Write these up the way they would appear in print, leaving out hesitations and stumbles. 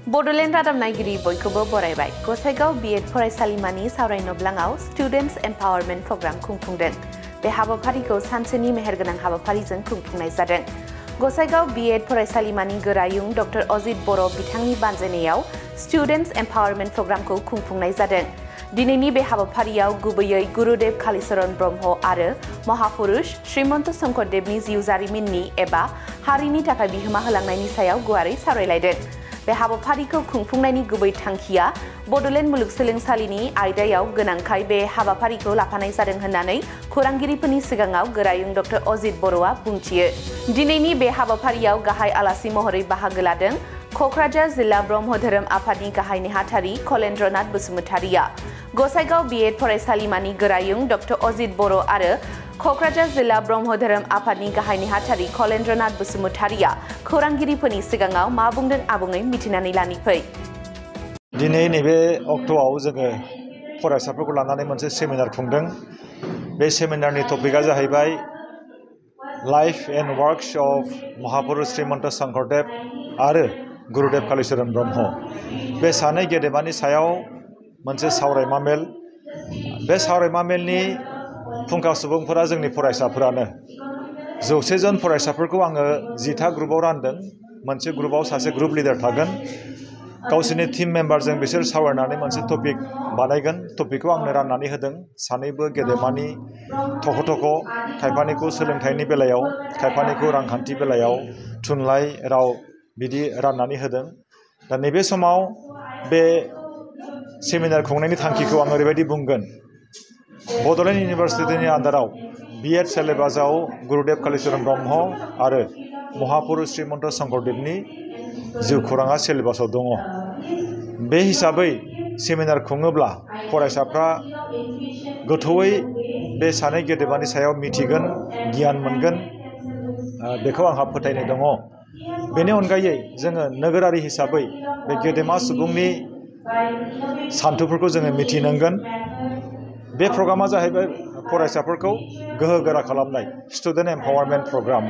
बड'लेण्ड रादाब नायगिरि बयखौबो बरायबाय। गसाइगाव बीएड फरायसालिमानि सावरायनो ब्लाङाव स्टुडेन्ट्स एम्पावारमेन्ट प्रग्राम खुंफुंदों। बे हाबाफारिखौ सानसेनि मेहेरगोनां हाबाफारिजों खुंफुंनाय जादों। गसाइगाव बीएड फरायसालिमानि गोरायुं डॉ अजित बर' बिथांनि बानजायनायाव स्टुडेन्ट्स एम्पावारमेन्ट प्रग्रामखौ खुंफुंनाय जादों। दिनैनि बे हाबाफारियाव गुबैयै गुरुदेव कालीचरण ब्रह्म आरो महापुरुष श्रीमन्त शंकरदेवनि जिउ जारिमिननि एबा हारिनि थाखाय बिहोमा होलांनायनि सायाव गुवारै सावरायलायदों। बे हाबाफारिखौ खुंफुंनायनि गुबै थांखिया बड'लेण्ड मुलुगसोलोंसालिनि आयदायाव गोनांखाय बे हाबाफारिखौ लाफानाय जादों होननानै खौरांगिरिफोरनि सिगाङाव गोरायुं डॉ अजित बर'आ बुंथियो। दिनैनि बे हाबाफारियाव गाहाय आलासि महरै बाहागो लादों क'क्राझार जिल्ला ब्रह्म धोरोम आफादनि गाहाय नेहाथारि कलेन्द्रनाथ बसुमतारिया। गसाइगाव बीएड फरायसालिमानि गोरायुं डॉ अजित बर' आरो क'क्राझार जिल्ला ब्रह्म धोरोम आफादनि गाहाय नेहाथारि कलेन्द्रनाथ बसुमतारिया खौरांगिरिफोरनि सिगाङाव मा बुंदों आबुङै मिथिनानै लानि फै। दिनै नैबे अक्ट'आव जोङो फरायसाफोरखौ लानानै मोनसे सेमिनार खुंदों। बे सेमिनारनि टपिकआ जाहैबाय लाइफ एन्ड वर्क्स अफ महापुरुष श्रीमन्त शंकरदेव आरो गुरुदेव कालीचरण ब्रह्म। बे सानै गेदेमानि सायाव मोनसे सावरायमा मेल। बे सावरायमा मेलनि फुंखा सुबुंफोरा जोंनि फरायसाफोरानो। 100 जन फरायसाफोरखौ आङो 10था ग्रुपआव रानदों। मोनसे ग्रुपआव सासे ग्रुप लिडार थागोन। गावसोरनि टीम मेम्बारजों बिसोर सावरायनानै मोनसे टपिक बानायगोन। टपिकखौ आंनो राननानै होदों। सानैबो गेदेमानि थख' खायफानिखौ सोलोंथाइनि बेलायाव, खायफानिखौ रांखान्थि बेलायाव, थुनलाइ राव बिदि राननानै होदों। दा नैबे समाव बे सेमिनार खुंनायनि थांखिखौ आं ओरैबायदि बुंगोन। बड'लेण्ड इउनिभारसिटिनि आन्दाराव बीएड सिलेबासाव गुरुदेव कालीचरण ब्रह्म आरो महापुरुष श्रीमन्त शंकरदेवनि जिउ खौराङा सिलेबासाव दङ। बे हिसाबै सेमिनार खुङोब्ला फरायसाफ्रा गोथौयै बे सानै गेदेमानि सायाव मिथिगोन, गियान मोनगोन, बेखौ आंहा फोथायनाय दङ। बेनि अनगायै जोङो नोगोरारि हिसाबै बे गेदेमा सुबुंनि सान्थौफोरखौ जोङो मिथिनांगोन। बे प्रग्रामा जाहैबाय फरायसाफोरखौ गोहो गोरा खालामनाय स्टुडेन्ट एम्पावारमेन्ट प्रग्राम।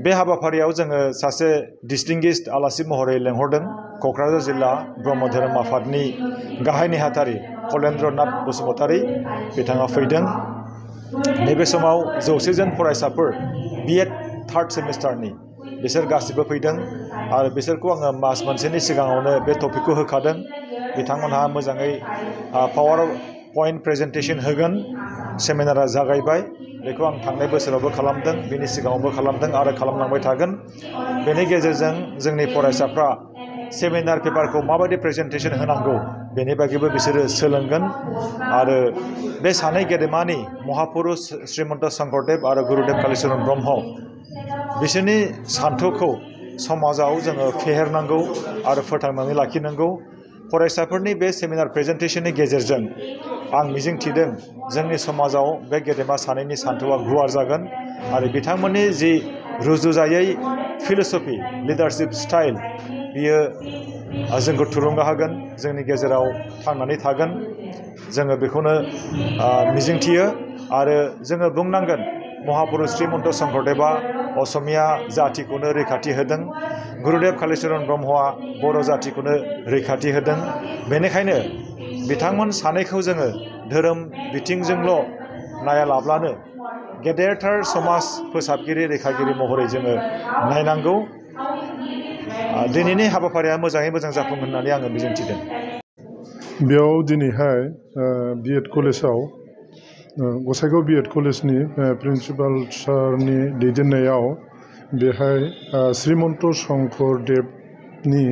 बे हाबाफारियाव जोङो सासे डिस्टिंगिस्ड आलासि महरै लेंहरदों। क'क्राझार जिल्ला ब्रह्म धोरोम आफादनि गाहाय नेहाथारि कलेन्द्रनाथ बसुमतारि बिथाङा फैदों। नैबे समाव 100 जन फरायसाफोर बीएड 3rd सेमिस्टारनि बिसोर गासिबो फैदों आरो बिसोरखौ आङो मास मोनसेनि सिगाङावनो बे टपिकखौ होखादों। बिथांमोनहा मोजाङै पावार पइन्ट प्रेजेन्टेसन होगोन। सेमिनारा जागायबाय। बेखौ आं थांनाय बोसोरावबो खालामदों, बेनि सिगाङावबो खालामदों आरो खालामलांबाय थागोन। बेनि गेजेरजों जोंनि फरायसाफ्रा सेमिनार पेपारखौ माबायदि प्रेजेन्टेसन होनांगौ बेनि बागैबो बिसोरो सोलोंगोन आरो बे सानै गेदेमानि महापुरुष श्रीमन्त शंकरदेव आरो गुरुदेव कालीचरण ब्रह्म बिसोरनि सान्थौखौ समाजाव जोङो फेहेरनांगौ आरो फोथांनानै लाखिनांगौ। फरायसाफोरनि बे सेमिनार प्रेजेन्टेसननि गेजेरजों आं मिजिंथिदों जोंनि समाजाव बे गेदेमा सानैनि सान्थौआ गुवार जागोन आरो बिथांमोननि जि रुजुजायै फिल'सफि, लिडारशिप स्टाइल बियो जोंखौ थुलुंगा होगोन, जोंनि गेजेराव थांनानै थागोन। जोङो बेखौनो मिजिंथियो आरो जोङो बुंनांगोन महापुरुष श्रीमन्त शंकरदेवा असमिया जातिखौनो रैखाथि होदों। गुरुदेव कालीचरण ब्रह्मआ बर' जातिखौनो रैखाथि होदों। बेनिखायनो बिथांमोन सानैखौ जोङो धोरोम बिथिंजोंल' नायालाब्लानो गेदेरथार समाज फोसाबगिरि, रैखागिरि महरै जोङो नायनांगौ। दिनैनि हाबाफारिया मोजाङै मोजां जाफुं होननानै आङो मिजिंथिदों। बेयाव दिनैहाय बीएड कलेजाव गसाइगाव बीएड कलेजनि प्रिन्सिपाल सारनि दैदेननायाव बेहाय श्रीमन्त शंकरदेवनि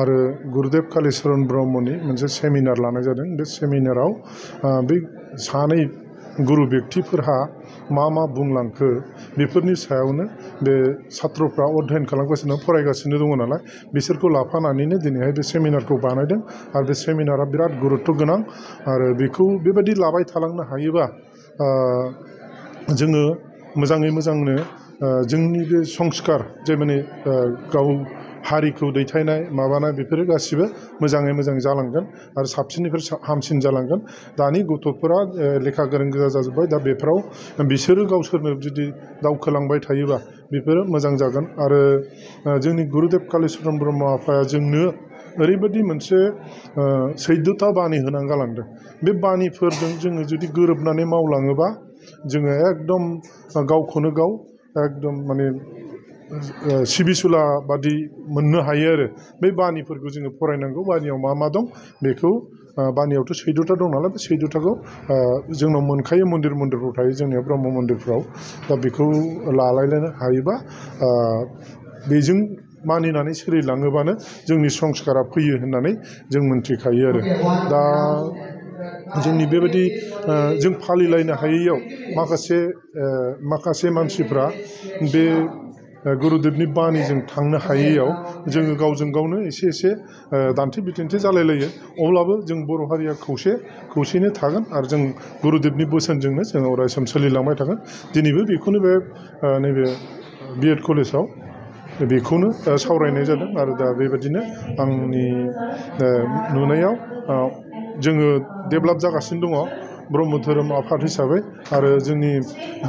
आरो गुरुदेव कालीचरण ब्रह्मनि मोनसे सेमिनार लानाय जादों। बे सेमिनाराव बै सानै गुरु व्यक्तिफोरहा मा बुंलांखो बेफोरनि सायावनो बे सात्रफ्रा अध्ययन खालामगासिनो, फरायगासिनो दङ नालाय बिसोरखौ लाफानानैनो दिनैहाय बे सेमिनारखौ बानायदों आरो बे सेमिनारा बिराद गुरुत्व गोनां आरो बेखौ बेबायदि लाबाय थालांनो हायोबा जोङो मोजाङै मोजांनो जोंनि बे संस्कार जे माने हारिखौ दैथायनाय माबानाय बेफोरो गासिबो मोजाङै मोजां जालांगोन आरो साबसिननिफ्राय हामसिन जालांगोन दानि गथ'फोरा लेखा गोरों गोजा जाजोब्बाय दा बेफोराव बिसोरो गावसोरनो जुदि दावखोलांबाय थायोबा बेफोरो मोजां जागोन आरो जोंनि गुरुदेब कालिचरन ब्रह्म आफाया जोंनो ओरैबायदि मोनसे सैधोता बानि होनानै गालांदों बे बानिफोरजों जोङो जुदि गोरोबनानै मावलाङोबा जोङो एकदम गावखौनो गाव एकदम माने सिबिसुला बादि मोननो हायो आरो बे बानिफोरखौ जोङो फरायनांगौ बानियाव मा मा दं बेखौ बानियावथ' सैधोता दं नालाय बे सैधोताखौ जोंनाव मोनखायो मन्दिरफ्राव थायो जोंनिया ब्रह्म मन्दिरफ्राव दा बेखौ लालायनो हायोबा बेजों मानिनानै सोलिलाङोबानो जोंनि संस्कारा फैयो होननानै जों मोनथिखायो आरो दा जोंनि बेबायदि जों फालिलायनो हायैयाव माखासे मानसिफ्रा बे गुरुदेबनि बानिजों थांनो हायैयाव जोङो गावजों गावनो एसे दान्थे बिदान्थे जालायलायो अब्लाबो जों बर' हारिया खौसेयैनो थागोन आरो जों गुरुदेबनि बोसोनजोंनो जों अरायसम सोलिलांबाय थागोन दिनैबो बेखौनो बे नैबे बिएड कलेजाव बेखौनो सावरायनाय जादों आरो दा बेबायदिनो आंनि नुनायाव जोङो डेभेलप जागासिनो दङ ब्रह्म धोरोम आफाद हिसाबै आरो जोंनि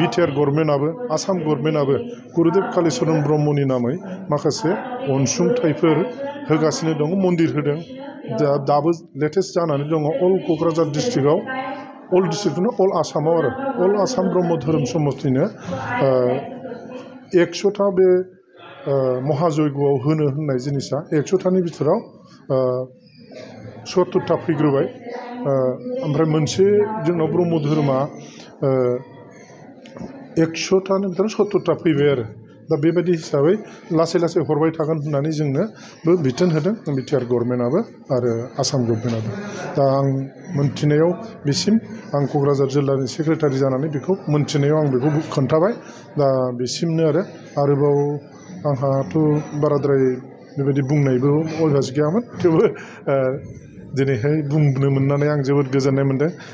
बिटिआर गभर्नमेन्टआबो आसाम गभर्नमेन्टआबो गुरुदेब कालिचरन ब्रह्मनि नामै माखासे अनसुंथाइफोर होगासिनो दङ मन्दिर होदों दाबो लेटेस्ट जानानै दङ अल क'क्राझार डिस्ट्रिक्टआव अल डिस्ट्रिक्टखौनो अल आसामाव आरो अल आसाम ब्रह्म धोरोम समष्टिनो 100था बे महाजयग'आव होनो होननाय जिनिसा 100थानि बिथोराव 70था फैग्रोबाय ओमफ्राय मोनसे जोंनाव ब्रह्म धोरोमा 100थानि बिथोराव 70था फैबाय आरो दा बेबायदि हिसाबै लासै लासै हरबाय थागोन होननानै जोंनोबो बिथोन होदों बिटिआर गभर्नमेन्टआबो आरो आसाम गभर्नमेन्टआबो दा आं मोनथिनायाव बिसिम आं क'क्राझार जिल्लानि सेक्रेटारि जानानै बेखौ मोनथिनायाव आं बेखौ खोन्थाबाय दा बिसिमनो आरोबाव आंहाथ' बाराद्राय बेबायदि बुंनायबो अयभास गैयामोन थेवबो दिनैहाय बुंनो मोननानै आं जोबोद गोजोननाय मोनदों